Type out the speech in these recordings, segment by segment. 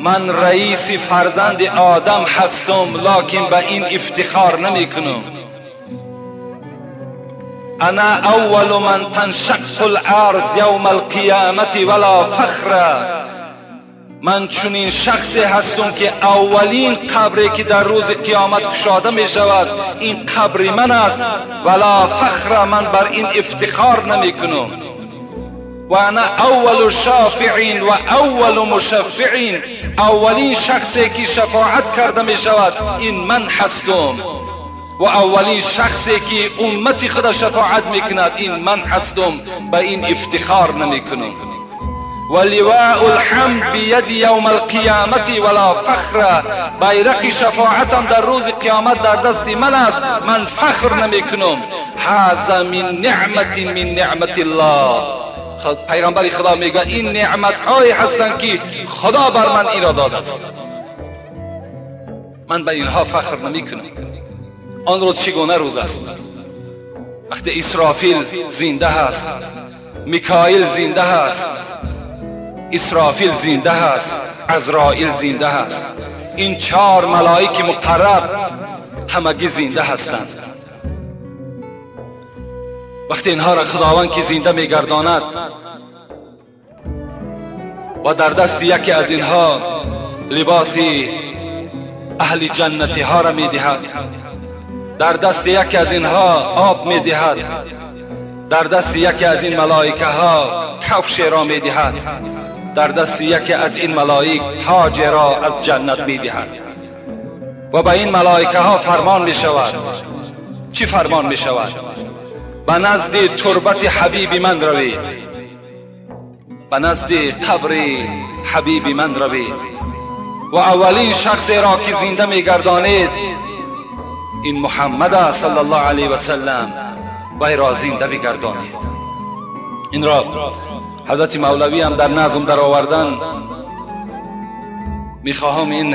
Ман раиси фарзанди Одам ҳастам, лекин ба ин ифтихор намекунам. Ана аввалу ман таншаққу л-арз явма ал-қиёмати вала фахра. Ман чунин шахсе ҳастам, ки аввалин қабре ки дар рӯзи қиёмат кушода мешавад, ин қабри ман аст. Вала фахра, ман бар ин ифтихор намекунам. Ва ана аввалу шофиин ва аввалу мушаффиин. Аввалин шахсе ки шафоат карда мешавад, ин ман ҳастам, ва аввалин шахсе ки уммати худа шафоат мекунад, ин ман ҳастам. Ба ин ифтихор намекунам. Ва ливоу лҳамд бияди явма алқиёмати вала фахра. Байрақи шафоатам дар рӯзи қиёмат дар дасти ман аст, ман фахр намекунам. Ҳаза мин неъматин мин неъмати Аллоҳ. Пайғамбари Худо мегӯяд: ин неъматҳое ҳастанд, ки Худо бар ман инро додааст, ман ба инҳо фахр намекунам. Он рӯз чӣ гуна рӯз аст, вақте Исрофил зинда ҳаст, Микоил зинда ҳаст, Исрофил зинда ҳаст, Азроил зинда ҳаст, ин чор малоики муқарраб ҳамагӣ зинда ҳастанд. Вақте инҳоро Худованд ки зинда мегардонад ва дар дасти яке аз инҳо либоси аҳли ҷаннатиҳоро медиҳад, дар дасти яке аз инҳо об медиҳад, дар дасти яке аз ин малоикаҳо кафшеро медиҳад, дар дасти яке аз ин малоик тоҷеро аз ҷаннат медиҳад ва ба ин малоикаҳо фармон мешавад. Чӣ фармон мешавад? Ба назди турбати ҳабиби ман равед, ба назди қабри ҳабиби ман равед ва аввалин шахсеро ки зинда мегардонед, ин Муҳаммад аст, саллаллоҳу алайҳи васаллам, вайро зинда бигардонед. Инро ҳазрати Мавлавӣ ҳам дар назм даровардан. Мехоҳам ин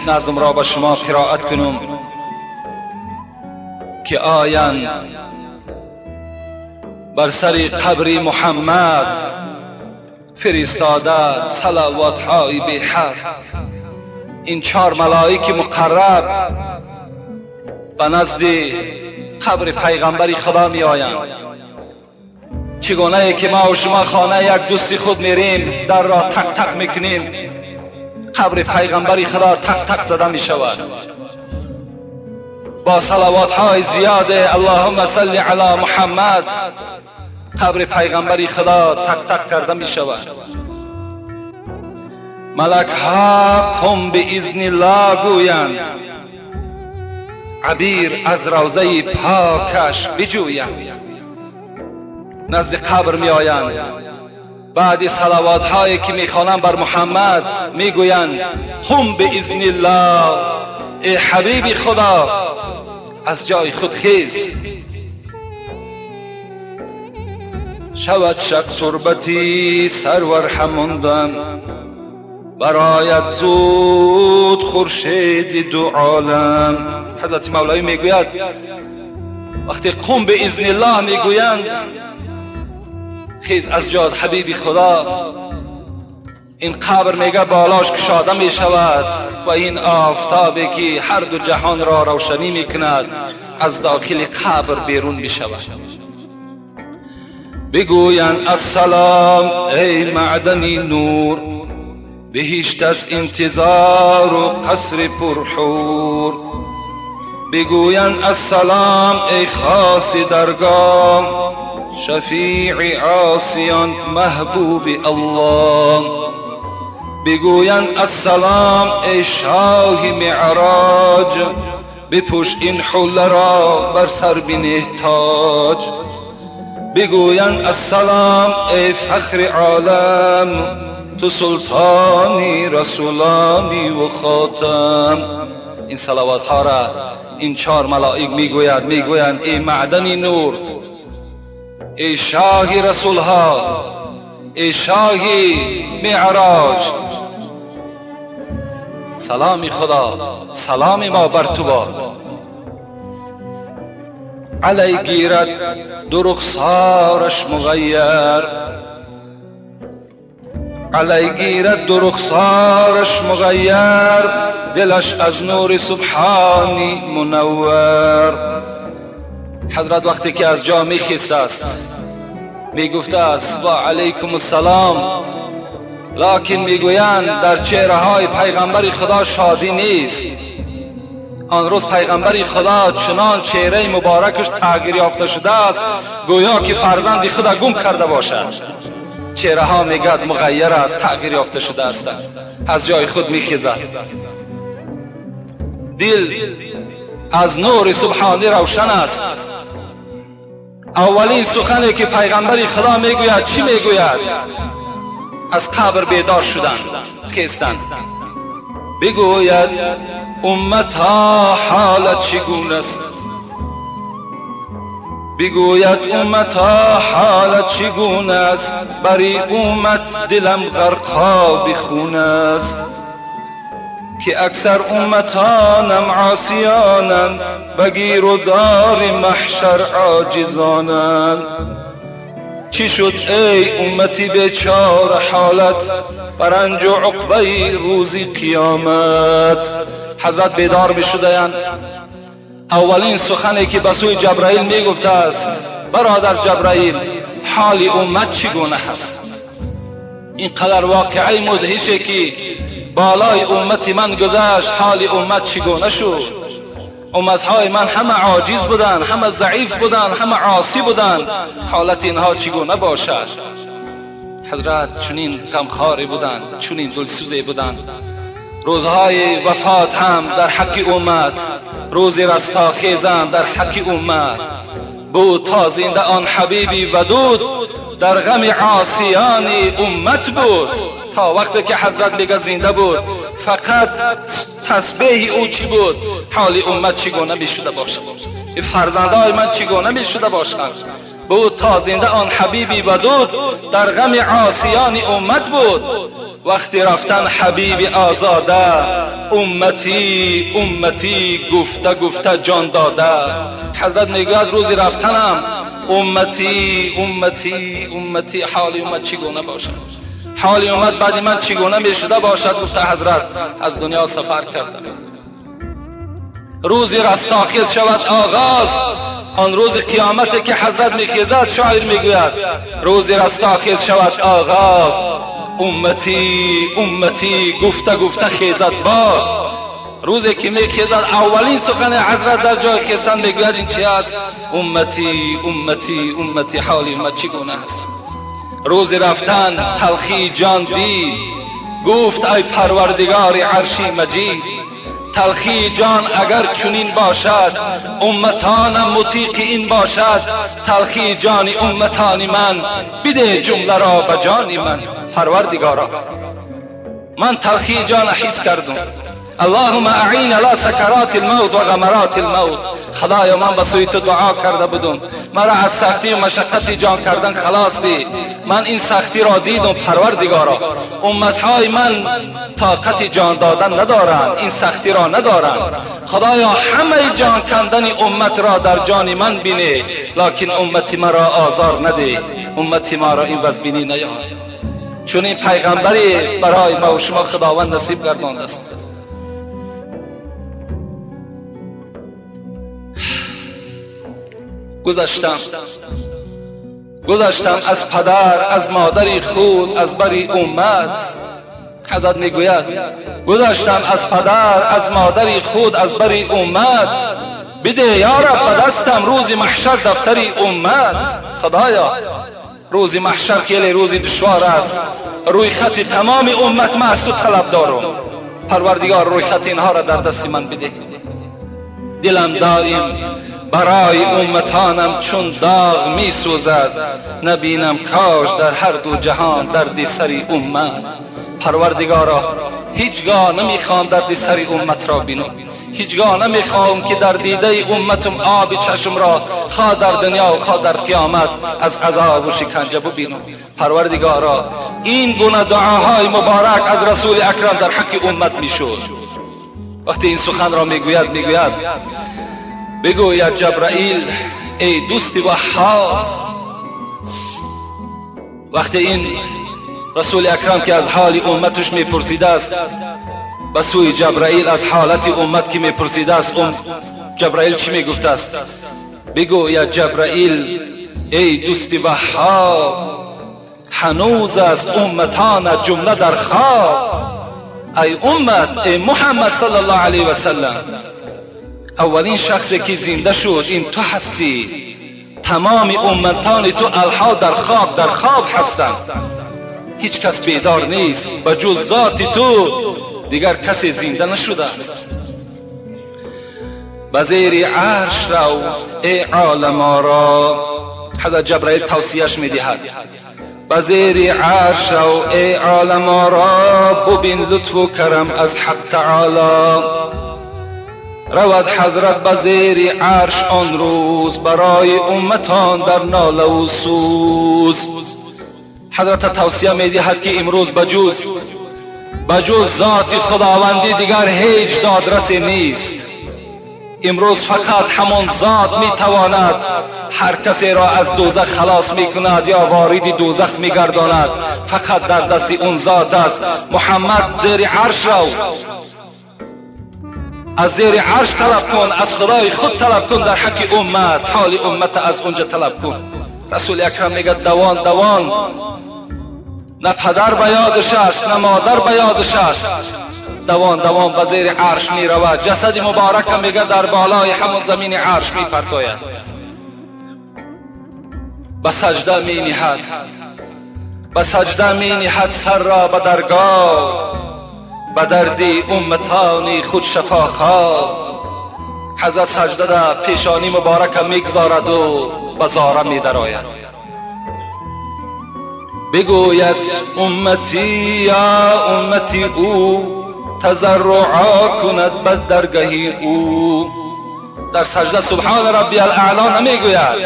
назмро ба шумо қироат кунам, ки оянд бар сари қабри Муҳаммад фиристода салавотҳои беҳад. Ин чор малоики муқарраб ба назди қабри пайғамбари Худо меоянд. Чӣ гунае ки ма ва шумо хонаи як дӯсти худ мерем, дарро тақ тақ мекунем, қабри пайғамбари Худо тақ тақ зада мешавад бо салавотҳои зиёде. Аллоҳумма салли ала Муҳаммад. Қабри пайғамбари Худо тақ тақ карда мешавад. Малакҳо «Қум биизниллоҳ» гӯянд, абир аз равзаи покаш биҷӯянд. Назди қабр меоянд, баъди салавотҳое ки мехонанд бар Муҳаммад, мегӯянд: «Қум биизниллоҳ, эй ҳабиби Худо, аз ҷои худ хез». Шавад шақ турбати сарвар ҳамондам, барояд зуд хуршеди ду олам. Ҳазрати Мавлавӣ мегӯяд: вақте «Қум биизниллоҳ» мегӯянд, хез аз ҷод, ҳабиби Худо, ин қабр мега болош кушода мешавад ва ин офтобе ки ҳар ду ҷаҳонро равшанӣ мекунад, аз дохили қабр берун мешавад. Бигӯянд: «Ассалом, эй маъдани нур, биҳишт аст интизору қасри пурҳур». Бигӯянд: «Ассалом, эй хоси даргоҳ, шафеи осиён, маҳбуби Аллоҳ». Бигӯянд: «Ассалом, эй шоҳи меъроҷ, бипӯш ин ҳулларо, бар сар бинеҳ тоҷ». Бигӯянд: «Ассалом, эй фахри олам, ту султони расулонӣ ва хотам». Ин салавотҳоро ин чор малоик мегӯяд. Мегӯянд: эй маъдани нур, эй шоҳи расулҳо, эй шоҳи меъроҷ, саломи Худо, саломи мо бар ту бод. Алай гирад ду рухсораш муғайяр. علی گیرد دو رخسارش مغیر، دلش از نور سبحانی منور. حضرت وقتی که از جا میخیست است میگفته است و علیکم السلام، لکن میگویند در چهره های پیغمبر خدا شادی نیست. آن روز پیغمبر خدا چنان چهره مبارکش تغییر یافته شده است گویا که فرزند خدا گم کرده باشد. چهره ها میگد مغیر است، تغییر یافته شده است. از جای خود میخیزد، دل از نور سبحانی روشن است. اولین سخنی که پیغمبر خدا میگوید چی میگوید؟ از قبر بیدار شدن خیستند، بگوید امتها حالت چگونه است؟ بگوید امتها حالت چگونه است؟ بری امت دلم غرقاب خون است. که اکثر امتانم عاصیانند، بگیر و دار محشر عاجزانند. چی شد ای امتی بیچاره حالت، برنج و عقبه روزی قیامت. حضرت بیدار می شدند، اولین سخنی که به سوی جبرائیل می گفته است برادر جبرائیل حال امت چگونه هست؟ اینقدر واقعه مدهشه که بالای امت من گذشت، حال امت چگونه شد؟ امتهای من همه عاجز بودند، همه ضعیف بودند، همه عاصی بودند، حالت اینها چگونه باشد؟ حضرت چنین غمخواری بودند، چنین دلسوزی بودند. روزهای وفات هم در حق امت، روز رستاخیز هم در حق امت بود. تا زنده آن حبیبی ودود، در غم عاصیان امت بود. تا وقتی که حضرت میگه زنده بود فقط تسبیح او چی بود؟ حال امت چگونه می شده باشد؟ فرزندای من چگونه می شده باشند؟ بود تا زنده آن حبیبی ودود، در غم عاصیان امت بود. وقتی رفتن حبیب آزاده، امتی امتی گفته گفته جان داده. حضرت میگوید روزی رفتنم امتی امتی امتی، حال امت چگونه باشد؟ حال امت بعد من چگونه می شده باشد؟ گفته حضرت از دنیا سفر کردم. روزی رستاخیز شود آغاز، آن روز قیامت که حضرت میخیزد. شاعر میگوید روزی رستاخیز شود آغاز، امتی امتی گفته گفته خیزد باز. روزی که میخیزد اولین سخن حضرت در جای خیستن میگوید این چی است؟ امتی امتی امتی، حال امت چگونه است؟ روز رفتن تلخی جان دید، گفت ای پروردگار عرشی مجید. تلخی جان اگر چنین باشد، امتانم مطیق این باشد. تلخی جان امتان من، بده جمله را به جان من. پروردگارا من تلخی جان حس کردم. اللهم اعین علی سکرات الموت و غمرات الموت. خدایا من به سوی تو دعا کرده بودم، مرا از سختی و مشقت جان کردن خلاص دی. من این سختی را دیدم پروردگارا، امتهای من طاقت جان دادن ندارند، این سختی را ندارند. خدایا همه جان کندن امت را در جان من بینه، لکن امت مرا آزار نده، امت ما را این وضع بینی نیار. چون این پیغمبری برای ما و شما خداوند نصیب گردانده است. گذشتم از پدر، از مادر خود، از بری امت. حضرت میگوید گذشتم از پدر، از مادر خود، از بری امت. بده یا رب به دستم روز محشر دفتری امت. خدایا روز محشر خیلی روز دشوار است، روی خط تمام امت من از تو طلب دارم. پروردگار روی خط اینها را در دست من بده. دلم دائم برای امتانم چون داغ می سوزد، نبینم کاش در هر دو جهان درد سری امت. پروردگارا هیچگاه نمیخوام درد سری امت را بینم، هیچگاه نمیخوام که در دیده امتم آب چشم را خواه در دنیا و خواه در قیامت از عذاب و شکنجه ببینم. پروردگارا این گونه دعاهای مبارک از رسول اکرم در حق امت میشد. وقتی این سخن را میگوید بگوید جبرائیل ای دوست وهاب. وقتی این Расули Акрам ки аз ҳоли умматаш мепурсидааст, ба сӯи Ҷабраил аз ҳолати уммат ки мепурсидааст, Ҷабраил чӣ мегуфтааст? Бигӯяд Ҷабраил: эй дӯсти Ваҳҳоб, ҳанӯз аст умматонат ҷумла дар хоб. Ай уммат, эй Муҳаммад саллаллоҳу алайҳи васаллам, аввалин шахсе ки зинда шуд ин ту ҳастӣ. Тамоми умматони ту алҳол дар хоб ҳастанд. Ҳеҷ кас бедор нест, ба ҷуз зоти ту дигар касе зинда нашудааст. Ба зери арш рав эй оламоро, ҳазрат Ҷабраил тавсияш медиҳад. Ба зери арш рав эй оламоро, бубин лутфу карам аз ҳақ таоло. Равад ҳазрат ба зери арш он рӯз, барои умматон дар нолаву сӯз. Ҳазрат тавсия медиҳад ки имрӯз ба ҷуз зоти худовандӣ дигар ҳеҷ додрасе нест. Имрӯз фақат ҳамон зот метавонад ҳар касеро аз дӯзах халос мекунад ё вориди дӯзах мегардонад. Фақат дар дасти он зот аст. Муҳаммад, зери арш рав, аз зери арш талаб кун, аз худои худ талаб кун дар ҳаққи уммат, ҳоли уммата аз унҷа талаб кун. Расули Акрам мегӯяд: давон давон, на падар ба ёдаш аст, на модар ба ёдаш аст. Давон давон ба зери арш меравад. Ҷасади муборака мегӯяд дар болои ҳамон замини арш мепартояд, ба саҷда мениҳад, ба саҷда мениҳад сарро ба даргоҳ, ба дарди умматони худ шафохоҳ. Ҳазрат саҷда дар пешонӣ муборака мегузораду ба зора медарояд. Бигӯяд: умматӣ ё уммати ӯ, тазарруъо кунад ба даргаҳи ӯ. Дар саҷда субҳана раббиял аъло намегӯяд,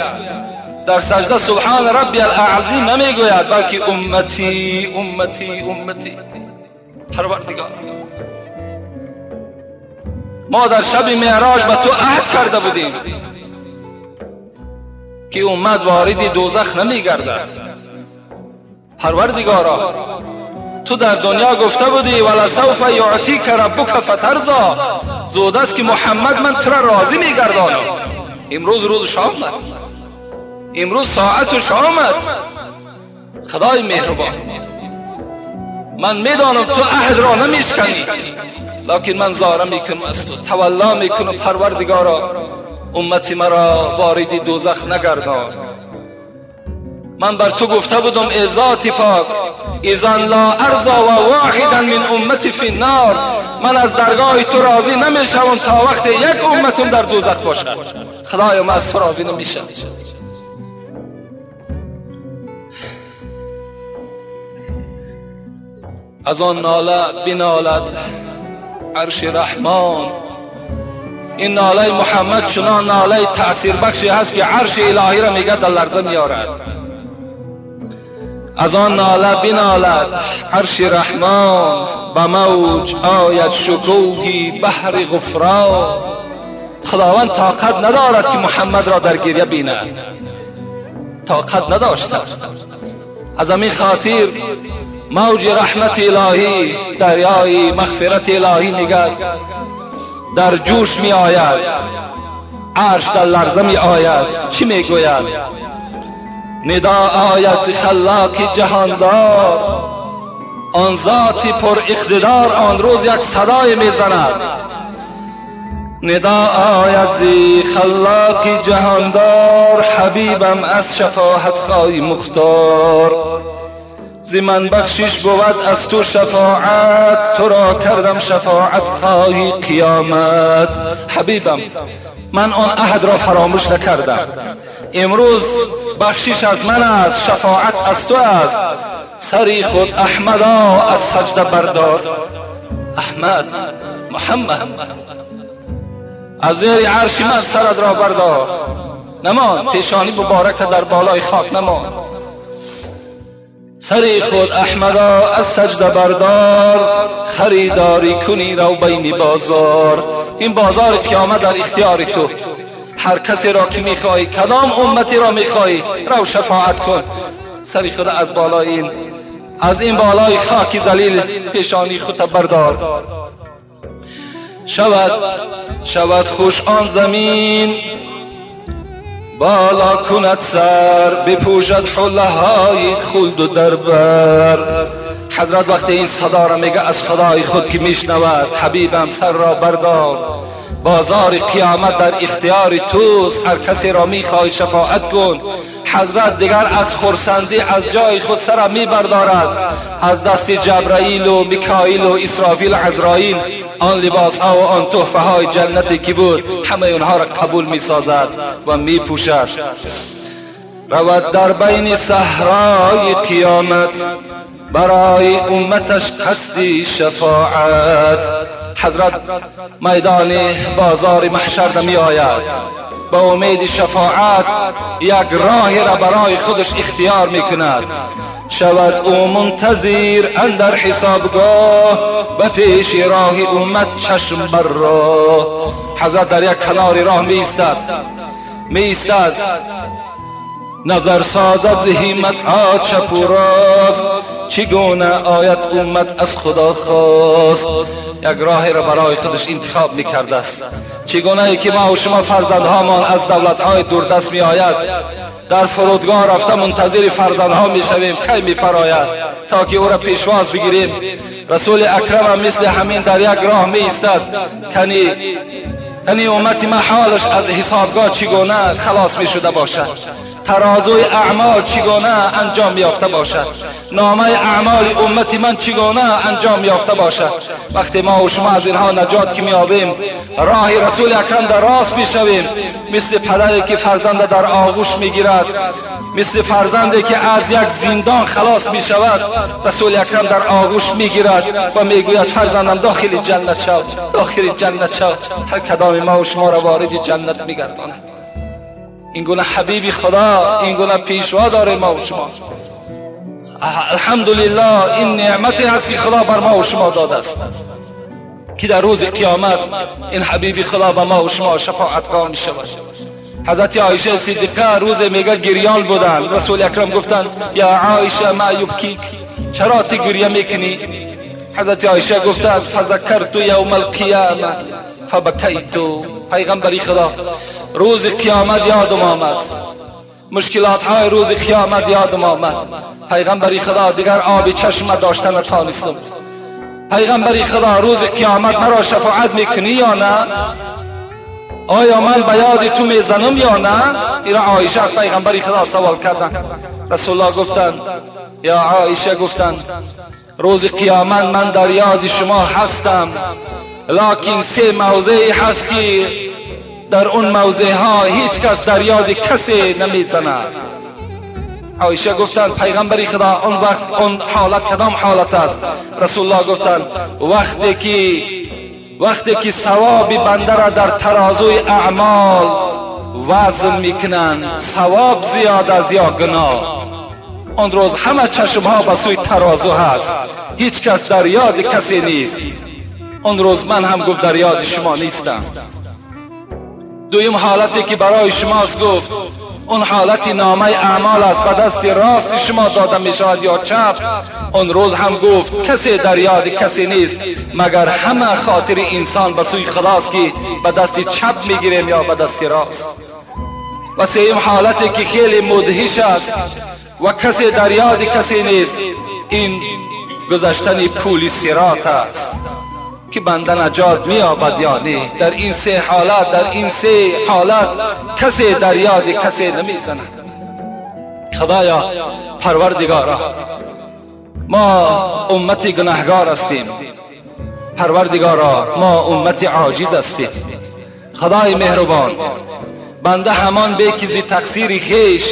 дар саҷда субҳана раббиял аъзим намегӯяд, балки умматӣ, умматӣ, умматӣ. Парвардигор, мо дар шаби меъроҷ ба ту аҳд карда будем ки уммат вориди дӯзах намегардад. Парвардигоро, ту дар дунё гуфта будӣ: валасавфа юътика раббука фатарзо, зуд аст ки Муҳаммад ман тура розӣ мегардонам. Имрӯз рӯзи шом омад, имрӯз соату шом омад. Худои меҳрубон, ман медонам ту аҳдро намешканӣ, лекин ман зора мекунам аз ту, тавалло мекунам. Парвардигоро, уммати маро вориди дӯзах нагардон. Ман бар ту гуфта будам эй зоти пок, изан ла арза ва воҳидан мин уммати фи ннор, ман аз даргоҳи ту розӣ намешавам то вақте як умматум дар дӯзах бошад. Худоё, ман аз ту розӣ намешавам. Аз он нола биналад арши раҳмон. Ин нолаи Муҳаммад чунон нолаи таъсирбахше ҳаст ки арши илоҳиро мегӯяд дар ларза меорад. Аз он нола биналад арши раҳмон, ба мавҷ ояд шукӯҳи баҳри ғуфрон. Худованд тоқат надорад ки Муҳаммадро дар гиря бинад, тоқат надошта. Аз ҳамин хотир мавҷи раҳмати илоҳӣ, дарёи мағфирати илоҳӣ мегӯяд дар ҷӯш меояд, арш дар ларза меояд. Чӣ мегӯяд? Нидо ояд зи халлоқи ҷаҳондор, он зоти пуриқтидор он рӯз як садое мезанад. Нидо ояд зи халлоқи ҷаҳондор, ҳабибам аз шафоатхоҳи мухтор. Зи ман бахшиш бувад аз ту шафоат, туро кардам шафоатхоҳи қиёмат. Ҳабибам, ман он аҳдро фаромӯш накардам. Имрӯз бахшиш аз ман аст, шафоат аз ту аст. Сари худ Аҳмадо аз саҷда бардор. Аҳмад, Муҳаммад, аз зери арши ман сарат ро бардор. Намон, пешонӣ муборака дар болои хок намон. Сари худ Аҳмадо аз саҷда бардор, харидорӣ кунӣ рав байни бозор. Ин бозори қиёмат дар ихтиёри ту. Ҳар касеро ки мехоҳӣ, кадом умматеро мехоҳӣ, рав шафоат кун. Сари худ аз болои ин از این بالای خاک ذلیل پیشانی خود بردار. شود خوش آن زمین، بالا کند سر، بپوشد حله های خلد و دربر. حضرت وقتی این صدا را میگه از خدای خود که میشنود، حبیبم سر را بردار، بازار قیامت در اختیار توست، هر کسی را میخوای شفاعت کن. حضرت دیگر از خرسندی از جای خود سر میبردارد، از دست جبرائیل و میکائیل و اسرافیل و عزرائیل آن لباس ها و آن تحفه های جنتی که بود همه اونها را قبول میسازد و میپوشد. رود در بین صحرای قیامت، برای امتش قصدی شفاعت. حضرت میدان بازار محشر نمی آید، با امید شفاعت یک راه را برای خودش اختیار می کند. شود او منتظر اندر حسابگاه، به پیش راه امت چشم بر راه. حضرت در یک کنار راه می ایستد، نظر سازد ز همت ها چپ و راست، چگونه آید امت از خدا خواست. یک راه را برای خودش انتخاب میکرده است. چگونه ای که ما و شما فرزندهامان از دولتهای دوردست می آید، در فرودگاه رفته منتظر فرزندها می شویم کی می فراید تا که او را پیشواز بگیریم. رسول اکرم هم مثل همین در یک راه می ایستد، کنی امت ما حالش از حسابگاه چگونه خلاص می شده باشد، ترازوی اعمال چگونه انجام یافته باشد، نامه اعمال امت من چگونه انجام یافته باشد. وقتی ما و شما از اینها نجات که میابیم، راه رسول اکرم در راست میشویم، مثل پدری که فرزند در آغوش میگیرد، مثل فرزندی که از یک زندان خلاص میشود، رسول اکرم در آغوش میگیرد و میگوید فرزندم داخل جنت شو، داخل جنت شو. هر کدام ما و شما را وارد جنت میگرداند. این گونه حبیب خدا، این گونه پیشوا داره ما و شما. الحمدلله این نعمتی هست که خدا بر ما و شما داده است که در روز قیامت این حبیب خدا به ما و شما شفاعتگار می شود. حضرت عایشه صدیقه روز میگه گریان بودن، رسول اکرم گفتند یا عایشه ما یبکیک، چرا تی گریه میکنی؟ حضرت عایشه گفتند فذکرت یوم القیامه فبکیت. پیغمبری خدا روز قیامت یادم آمد، مشکلات های روز قیامت یادم آمد. پیغمبری خدا دیگر آب چشم داشتن نتانستم. پیغمبری خدا روز قیامت مرا شفاعت میکنی یا نه؟ آیا من به یاد تو میزنم یا نه؟ اینا عایشه از پیغمبری خدا سوال کردن. رسول الله گفتند یا عایشه، گفتند روز قیامت من در یاد شما هستم، لکن سه موضعی هست که در اون موضع ها هیچ کس در یاد کسی نمیزند. عایشه گفتند پیغمبری خدا اون وقت اون حالت کدام حالت است؟ رسول الله گفتند وقتی که ثواب بنده را در ترازوی اعمال وزن میکنند، ثواب زیاد از یا گناه، آن روز همه چشم ها به سوی ترازو هست، هیچ کس در یاد کسی نیست. آن روز من هم گفت در یاد شما نیستم. دویم حالتی که برای شماست گفت اون حالت نامه اعمال است، به دست راست شما داده می شود یا چپ. اون روز هم گفت کسی در یاد کسی نیست مگر همه خاطر انسان به سوی خداست که به دست چپ میگیریم یا به دست راست. و سیم حالتی که خیلی مدهش است و کسی در یاد کسی نیست، این گذشتن پول صراط است که بنده نجات می‌یابد یا نه. در این سه حالت، در این سه حالت کسی در یاد کسی نمیزند. خدایا پروردگارا، ما امت گناهگار هستیم. پروردگارا ما امت عاجز هستیم. خدای مهربان، بنده همان به که زی تقصیر خویش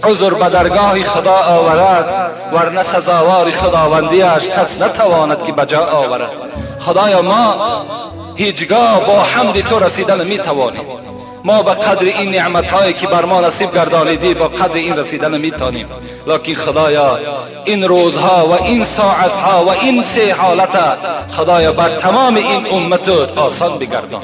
عذر به درگاه خدا آورد، ورنه سزاوار خداوندیش کس نتواند که بجا آورد. خدایا ما هیچگاه با حمد تو رسیدن نمیتوانیم. ما به قدر این نعمتهایی که بر ما نصیب گردانیدی با قدر این رسیدن نمیتونیم. لکن خدایا این روزها و این ساعتها و این سه حالت خدایا بر تمام این امت آسان بگردان.